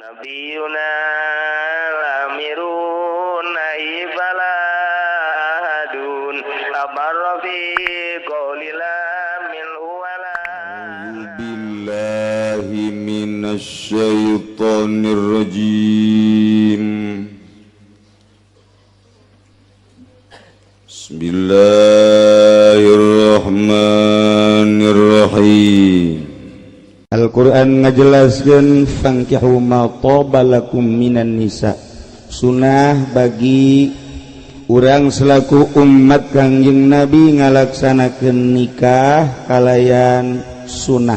Nabiyuna lamirun naibala ahadun abarra fi qawlila min wala Billahi minasyaitonir rajim. Bismillahirrahmanirrahim. Al-Quran ngajelaskeun fankihu ma thaba lakum minan nisa. Sunah bagi urang selaku umat Kangjeng Nabi ngalaksanakeun nikah kalayan sunah.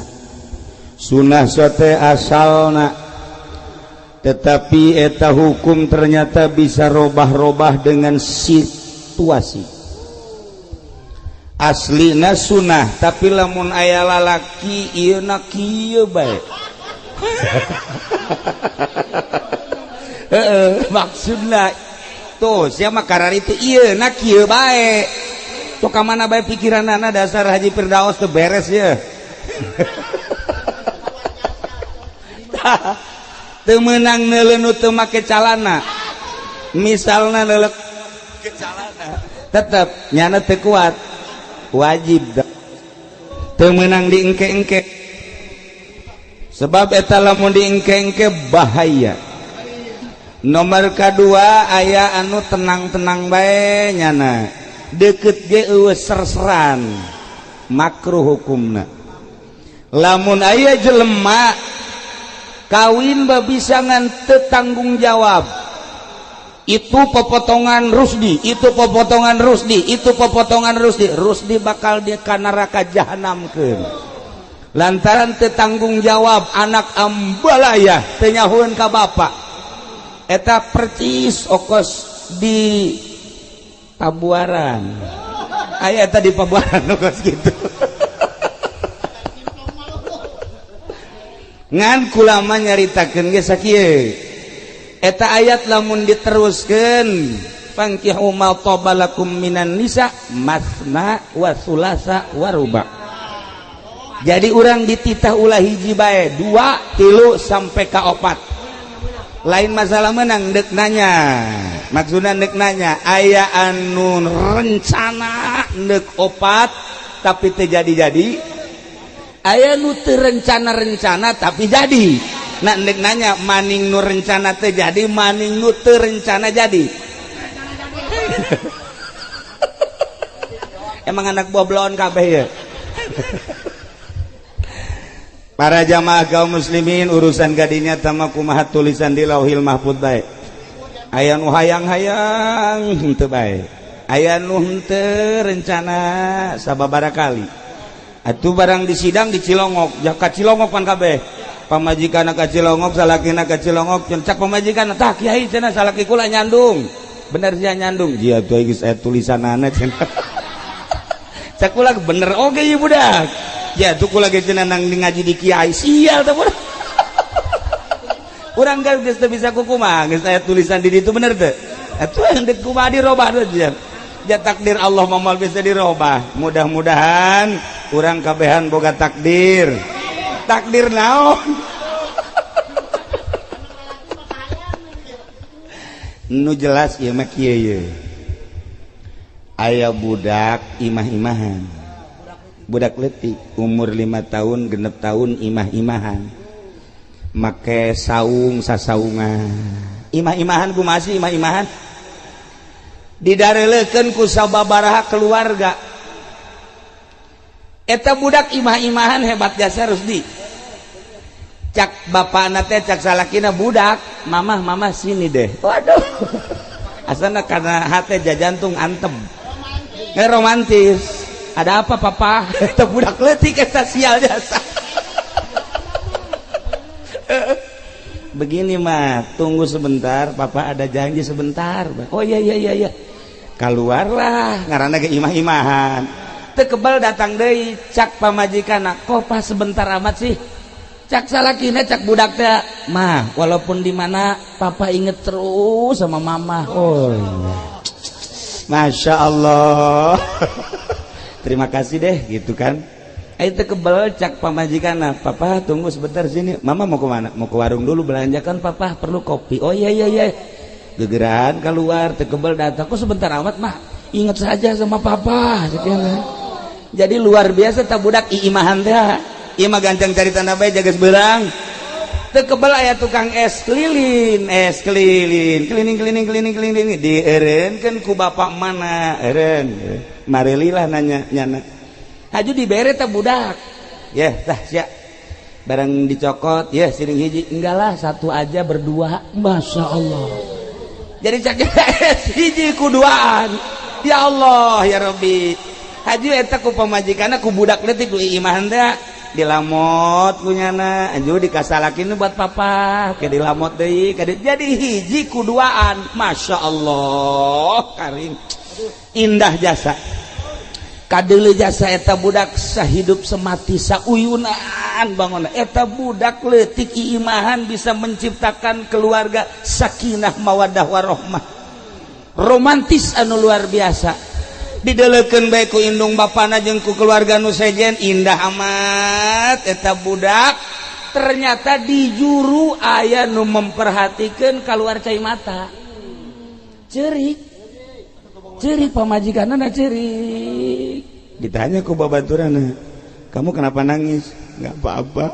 Sunah sote asalna, tetapi eta hukum ternyata bisa robah-robah dengan situasi. Aslina sunah, tapi lamun aya lalaki ieu na kieu bae. Heeh, maksudna tuh sia mah kararitu ieu na kieu bae. Tuh ka mana bae pikiranana dasar Haji Firdaus teu beres ye. Teu meunang neuleuh nu teu make calana. Misalna neuleuh ke calana, tetep nyana teu kuat. Wajib teu meunang diengke-engke, sebab eta lamun diengke-engke bahaya. Nomor kadua aya anu tenang-tenang bae nyana, deket ge eueuh serseran, makruh hukumna. Lamun aya jelema kawin babisa ngan teu tanggung jawab, itu pepotongan Rusdi, itu pepotongan Rusdi, itu pepotongan Rusdi, Rusdi bakal di ka neraka jahanamkeun lantaran teu tanggung jawab anak ambalaya teu nyahueun ka bapak. Eta percis okos di Pabuaran, aya eta di Pabuaran okos gitu. Ngan kulama nyaritakeun ge sakieu, eta ayat lamun diteruskeun fankihu ma thaba lakum minan nisa masna wa sulasa wa ruba. Jadi urang dititah ulah hiji bae, dua, tilu sampai ka opat. Lain masalah menang dek nanya, maksudna dek nanya aya anu rencana dek opat tapi teu jadi-jadi, aya nu teu rencana-rencana tapi jadi. Nah, ndek nanya maning nu rencana teu jadi, maning nu teu rencana jadi. Emang anak boblon kabeh ya. Para jamaah kaum muslimin, urusan gadinya tama kumaha tulisan di Lauhil Mahfud bae. Aya nu hayang-hayang henteu bae, aya nu henteu rencana sababaraha kali. Atuh barang di sidang di Cilongok, ja ka Cilongok pan kabeh. Pamajikan ka Cilongok, salakina ka Cilongok, cak pamajikan tah kiai cenah salaki kula nyandung. Bener sia nyandung. Jia tuh geus aya tulisanana cenah. Cak kula bener oge ieu budak. Ya tuh kula ge cenah nang ngaji di kiai sial teh budak. Urang geus teu bisa kukumaha, geus aya tulisan di ditu bener teu? Atuh deuk kumaha dirobah teh sia. Ja takdir Allah moal bisa dirobah. Mudah-mudahan urang kabehan boga takdir. Takdir naon? Nu jelas ieu mah kieu ye. Aya budak imah-imahan. Budak leutik umur 5 tahun, 6 tahun imah-imahan. Make saung sasaungan. Imah-imahan kumaha sih imah-imahan? Didareleukeun ku sababaraha keluarga. Eta budak imah-imahan hebat jasa Rusdi. Cak bapakna teh cak salakina budak, mamah mamah sini deh. Waduh. Asana karena hate jajantung antem. Romantis. Ada apa papa? Eta budak leutik eta sial jasa. Begini mah, tunggu sebentar, papa ada janji sebentar. Oh iya iya iya iya. Keluarlah ngaranna ge imah-imahan. Teu kebal datang deui cak pamajikanna, kok pas sebentar amat sih? Cak salakina cak budak teh, mah walaupun di mana papa inget terus sama mama. Oh iya. Masya Allah. Terima kasih deh gitu kan. Ayo teu kebel cak pamajikanna, "Papa, tunggu sebentar sini." "Mama mau kemana?" "Mau ke warung dulu belanja, kan papa perlu kopi." "Oh, iya iya iya." Gegeran keluar, teu kebel datang, "Kok sebentar amat, Mah?" "Ingat saja sama papa." Jadi luar biasa tak budak iimahan teh. Ieu mah gancang cari tanda bae jagas beurang. Teu kebel aya tukang es keliling, es keliling, keliling keliling keliling keliling dieureunkeun ku bapak mana, eureun. Marelilah nanya nyana. Haju dibere teh budak. Ya, tah sia. Barang dicokot, ya siring hiji. "Enggak lah, satu aja berdua." Masya Allah. Jadi cak es hiji ku duaan. Ya Allah, ya Rabbi. Haju eta ku pamajikanna, ku budak leutik ku imahan teh dilamot ku nyana, aju dikasalakin buat papa, ke dilamot deui, jadi hiji ku duaan. Masya Allah, karim. Indah jasa. Kadeuleu jasa eta budak sahidup semati sauyunan bangun. Eta budak leutik imahan bisa menciptakan keluarga sakinah mawaddah warohmah, romantis anu luar biasa. Dideleukeun bae ku indung bapana jeung ku keluarga nu sejen, indah amat eta budak. Ternyata di juru aya nu memperhatikan, keluar cai mata, cerik cerik pamajikanna cerik. Ditanya ku babaturanna, "Kamu kenapa nangis?" "Nggak apa-apa."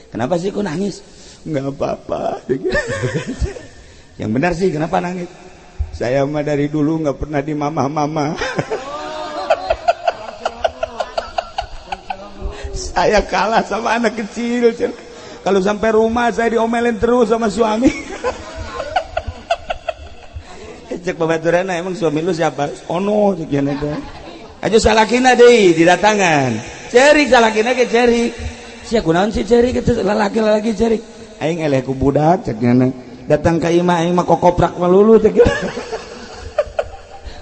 "Kenapa sih kok nangis?" "Nggak apa-apa." "Yang benar sih, kenapa nangis?" "Saya mah dari dulu nggak pernah di mama-mama. Saya kalah sama anak kecil. Kalau sampai rumah saya diomelin terus sama suami." Cek babaturanna, "Emang suami lu siapa?" "Ono," cek teh. Aja salakina deui didatangan. Cerik salakina ge cerik. "Sia kunaon sih cerik?" Kitu lalaki-lalaki cerik. "Aing eleh ku budak," cek nyana. "Datang ka imah aing mah kokoprak melulu," cek.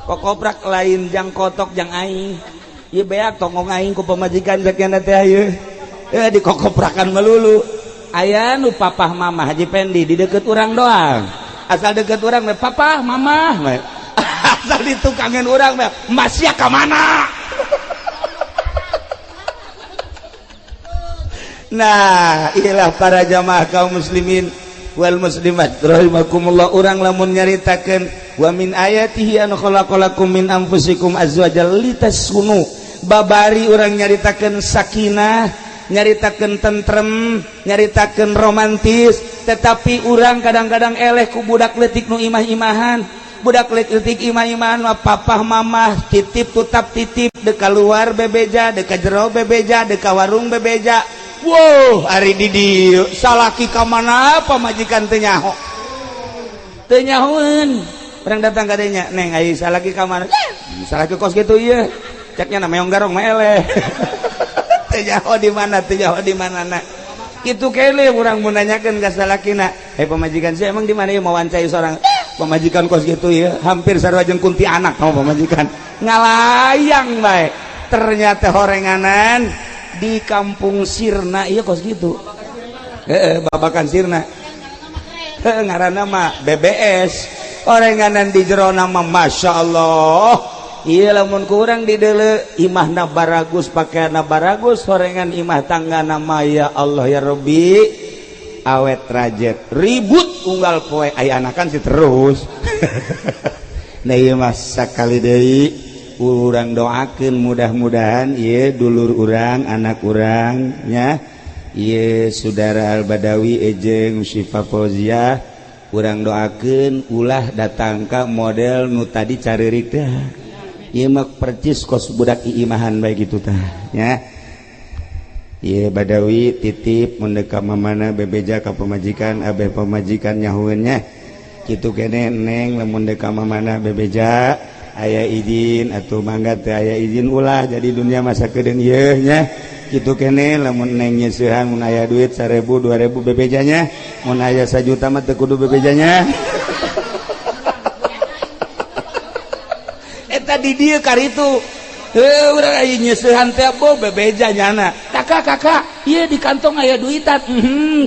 "Kokoprak lain jang kotok jang aing. Ieu beak tongong aing ku pamajikan," cek nyana teh ieu. Eh, dikokoprakan melulu. Aya nu papah mamah Haji Pendi di deket urang doang. Asal deket urang mah papah mamah mah. Asal ditukangan urang mah masya ka mana? Nah, inilah para jamaah kaum muslimin wal muslimat rahimakumullah, urang lamun nyaritakeun wa min ayatihi an khalaqalakum min anfusikum azwajan litaskunu, babari urang nyaritakeun sakinah, nyaritakeun tentrem, nyaritakeun romantis, tetapi urang kadang-kadang eleh ku budak leutik nu imah-imahan. Budak leutik imah-imahan mah papah mamah titip tutap titip, deka luar bebeja, deka jero bebeja, deka warung bebeja. Wow, ari di dieu salaki ka mana pamajikan teu nyaho. Teu nyahoeun. Urang datang ka dinya, "Neng, ai salaki ka mana?" "Salaki kos kitu ieu." Ceknya na meong garong mah eleh. Teu nyaho di mana, teu nyaho di mana na. Kitu kele urang mun nanyakeun ka salakina, "Eh, pamajikan sih emang di mana ieu mawancai sorang?" "Pamajikan kos kitu ieu, hampir sarua jeung kuntianak kamu pamajikan." Ngalayang bae. Ternyata horenganan di kampung Sirna iya kos gitu. Heeh, babakan Sirna. Heeh, ngaranna mah BBS. Orenganan di jero nama Masya Allah. Iya lamun kurang di deuleu imahna baragus, pakaianna baragus, horengan imah tangga nama ya Allah ya Rabbi, awet rajet ribut unggal poe, aya anakan sih terus. Nah, ieu mah sakali deui urang doakeun mudah-mudahan ieu dulur urang, anak urang nya, ieu saudara Al Badawi ejeng Syifa Fauzia, urang doakeun ulah datang ka model nu tadi careurik teh. Ieu mah percis kos budak iimahan bae kitu tah nya. Ieu Badawi titip mun deuk ka mamana bebeja ka pamajikan, abeh pamajikan nyahueun nya. Kitu kene neng, lamun deuk ka mamana bebeja aya izin atau mangga, teu aya izin ulah. Jadi dunia masa kedeung ieu nya. Kitu kene lamun neng nyeusehan, mun aya duit 1000 2000 bebejanya, mun aya 1 juta mah teu kudu bebejanya. Eta di dieu karitu heuh urang aya nyeusehan teh bo bebeja nyana, "Kakak, kakak, ieu di kantong aya duitan."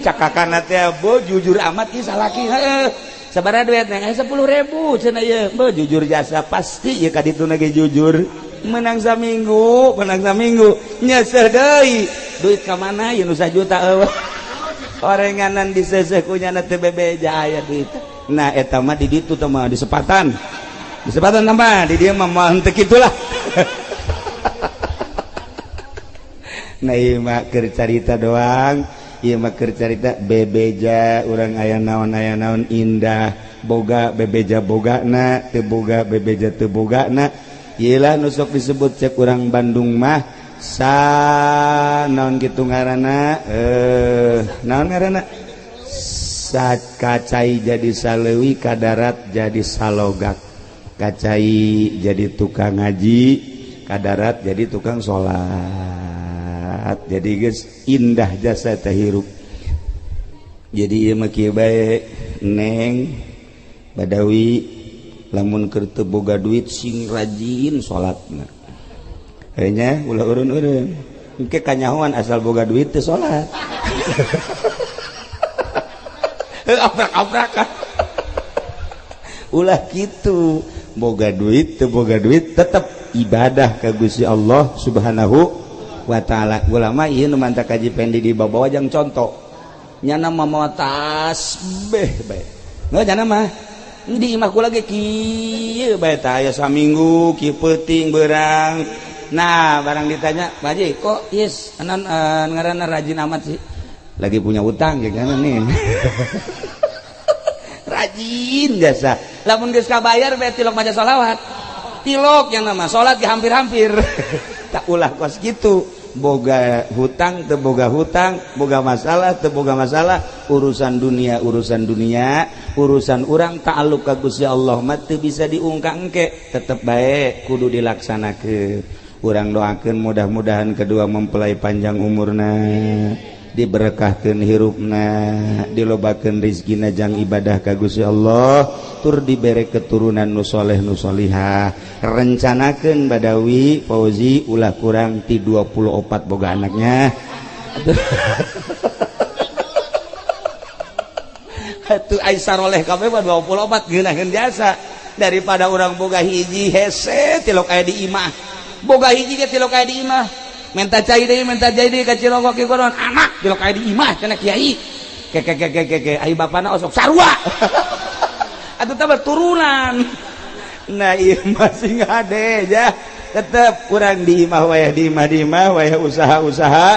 Cak kakakna teh, "Bo, jujur amat ieu salaki." "Heuh, sabaraha duit, Neng?" "10.000," cenah ieu. "Bo, jujur jasa, pasti ieu ka dituna ge jujur." Menang saminggu, menang saminggu, nyeseh deui. Duit ka mana ieu nu sajuta eueuh. Orenganan diseuseuh ku nyana teu bebeja aya duit. Nah, eta mah di ditu teh mah di sepatan. Di sepatan tambah, di dieu mah moal henteu kitu lah. Nah, ieu mah keur carita doang. Ieu mah keur carita bebeja urang aya naon indah, boga bebeja bogana, teu boga bebeja teu bogana. Ieu lah nu sok disebut cek urang Bandung mah sa naon kitu ngaranna, naon ngaranna, saat kacai jadi salewi, kadarat jadi salogak. Kacai jadi tukang ngaji, kadarat jadi tukang salat. Jadi geus indah jasa teh hirup. Jadi ieu mah kieu bae, Neng Badawi, lamun keur teu boga duit sing rajin salatna. Heunya ulah urun-urun. Engke kanyahoan asal boga duit teu salat. Aprak-aprakan. Ulah kitu, boga duit teu boga duit tetep ibadah ka Gusti Allah Subhanahu wa ta'ala. Ulama ieu nu mantak kaji pendi di bawa jang contoh. Nyana mah mawa tas beh bae. Nggak nyana mah di imah kula ge kieu bae tah aya saminggu kieu peuting beurang. Nah, barang ditanya, "Pak Haji, kok yes anan ngaranna rajin amat sih?" Lagi punya utang ya kan nih. Rajin jasa. Lamun geus kabayar bae tilok maca sholawat. Tilok yang nama salat ge hampir-hampir. Tak ulah kos gitu. Boga hutang teu boga hutang, boga masalah teu boga masalah, urusan dunia urusan dunia, urusan urang ta'alluq ka Gusti Allah mah teu bisa diungkang engke, tetep bae kudu dilaksanakeun. Urang doakeun mudah-mudahan kedua mempelai panjang umurna, diberkahkeun hirupna, dilobakeun rizkina jang ibadah ka Gusti Allah, tur dibere keturunan nu soleh nu solihah. Rencanakeun Badawi Fauzi ulah kurang ti 24 boga anaknya. Atuh ai saroleh kabeh mah 24 geunaheun jasa daripada urang boga hiji hese tilok aya di imah. Boga hiji ge tilok aya di imah. Minta cai deui, minta cai deui ka Cilongok ki konon anak tilok aya di imah cenah kiai. Ke ke ke ke ke ai bapana osok sarua. Atuh teh turunan. Nah, ieu masih ngade ya. Tetep urang di imah wayah di imah di imah wayah usaha-usaha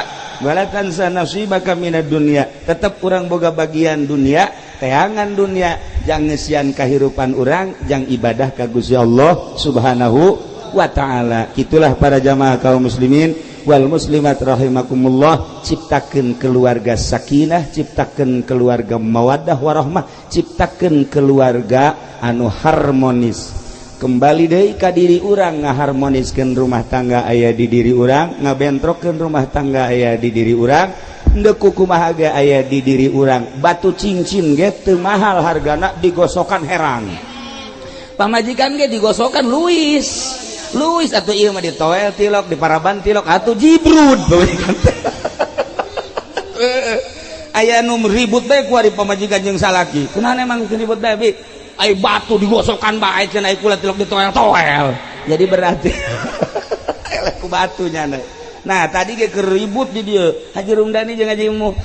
wala tansa nasibaka minad dunya. Tetep urang boga bagian dunia, teangan dunia, jang ngeusian kahirupan urang, jang ibadah ka Gusti Allah Subhanahu wa ta'ala. Itulah para jamaah kaum muslimin wal muslimat rahimakumullah, ciptakeun keluarga sakinah, ciptakeun keluarga mawaddah warahmah, ciptakeun keluarga anu harmonis. Kembali deui ka diri urang, ngaharmoniskeun rumah tangga aya di diri urang, ngabentrokeun rumah tangga aya di diri urang, ndek kumaha ge aya di diri urang. Batu cincin ge teu mahal hargana, digosokan herang. Pamajikan ge digosokan Luis. Luis atuh ieu mah ditoel tilok, diparaban tilok atuh jibrud pamajikan. Aya nu ribut bae ku ari pamajikan jeung salaki. Kunaon emang ribut bae bi? Ai batu digosokan bae cenah, ai kula tilok ditoel-toel. Jadi berarti eleh ku batunya. Nah, tadi ge keur ribut di dieu. Haji Rumdani jeung Haji Mu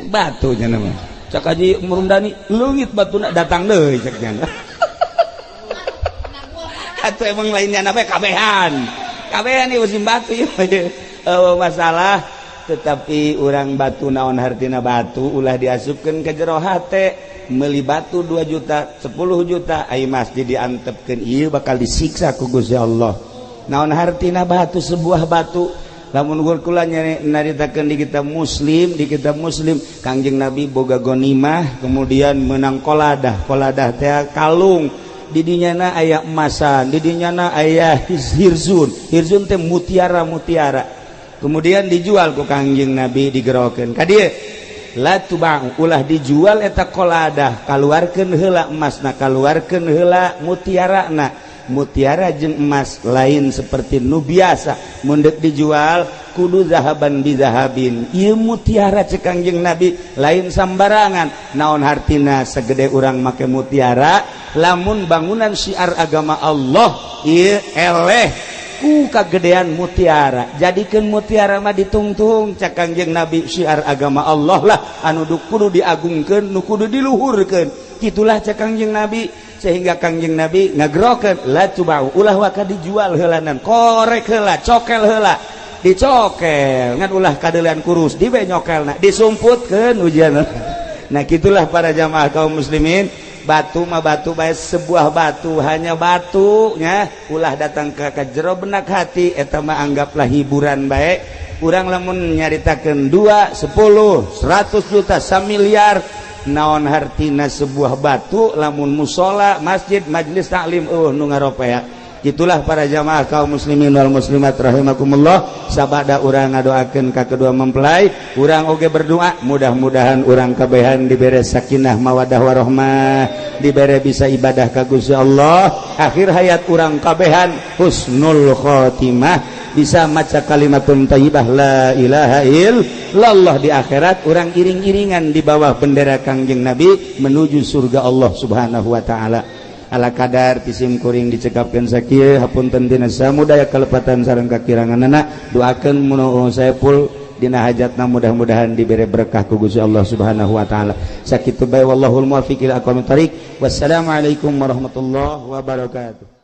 batu nya mah. Cak Haji Rumdani leungit batuna datang deui cek nya. Atau emang lainnya apa kabehan. Kabehan ieu musim batu ieu. Masalah tetapi urang batu naon hartina batu ulah diasupkeun ke jero hate. Meuli batu 2 juta 10 juta ai masjid diantepkeun ieu bakal disiksa ku Gusti Allah. Naon hartina batu sebuah batu lamun kula nyaritakeun di kitab Muslim, di kitab Muslim Kangjeng Nabi boga gonimah kemudian menang koladah, koladah teh kalung didinyana aya emasan, didinyana aya hirzun, hirzun teh mutiara-mutiara. Kemudian dijual ku Kangjeng Nabi digerokeun ka dieu. La tubang ulah dijual eta koladah, kaluarkeun heula emasna, kaluarkeun heula mutiarana. Mutiara jeung emas lain seperti nu biasa mun deuk dijual kudu zahaban bizahabin. Ieu mutiara cek Kangjeng Nabi lain sambarangan. Naon hartina segede urang make mutiara lamun bangunan syiar agama Allah ieu eleh Ku kagedean mutiara, jadikan mutiara mah ditungtung. Cak Kangjeng Nabi, syiar agama Allah lah anu kudu diagungkeun, nu kudu diluhurkeun. Gitulah cak Kangjeng Nabi, sehingga Kangjeng Nabi ngagerokeun la tuba'u, ulah waka dijual heulanan, korek heula, cokel heula. Dicokel ngan ulah kadeulean kurus, dibe nyokelna, disumputkeun ujian. Nah, gitulah para jamaah kaum muslimin. Batu mah batu bae, sebuah batu hanya batunya. Ulah datang ke jero benak hati, eta mah anggaplah hiburan bae. Urang lamun nyaritakeun 2, 10, 100 juta, 1 miliar, naon hartina sebuah batu lamun musola, masjid, majlis taklim nu ngaropea? Itulah para jamaah kaum muslimin wal muslimat rahimakumullah. Sabada urang ngadoakeun ka kedua mempelai, urang oge berdoa mudah-mudahan urang kabehan dibere sakinah mawadah warohmah, dibere bisa ibadah ka Gusti Allah, akhir hayat urang kabehan husnul khotimah, bisa maca kalimatun thayyibah la ilaha illallah. Di akhirat urang iring-iringan di bawah bendera Kangjeng Nabi menuju surga Allah Subhanahu wa taala. Ala kadar ti sim kuring dicekapkeun sakieu, hapunten tina samudaya kalepatan sareng kakiranganana. Doakeun mun Saepul dina hajatna mudah-mudahan diberi berkah ku Gusti Allah Subhanahu wa taala. Sakitu bae, wallahul muwaffiq ila aqwamit thariq. Wassalamualaikum warahmatullahi wabarakatuh.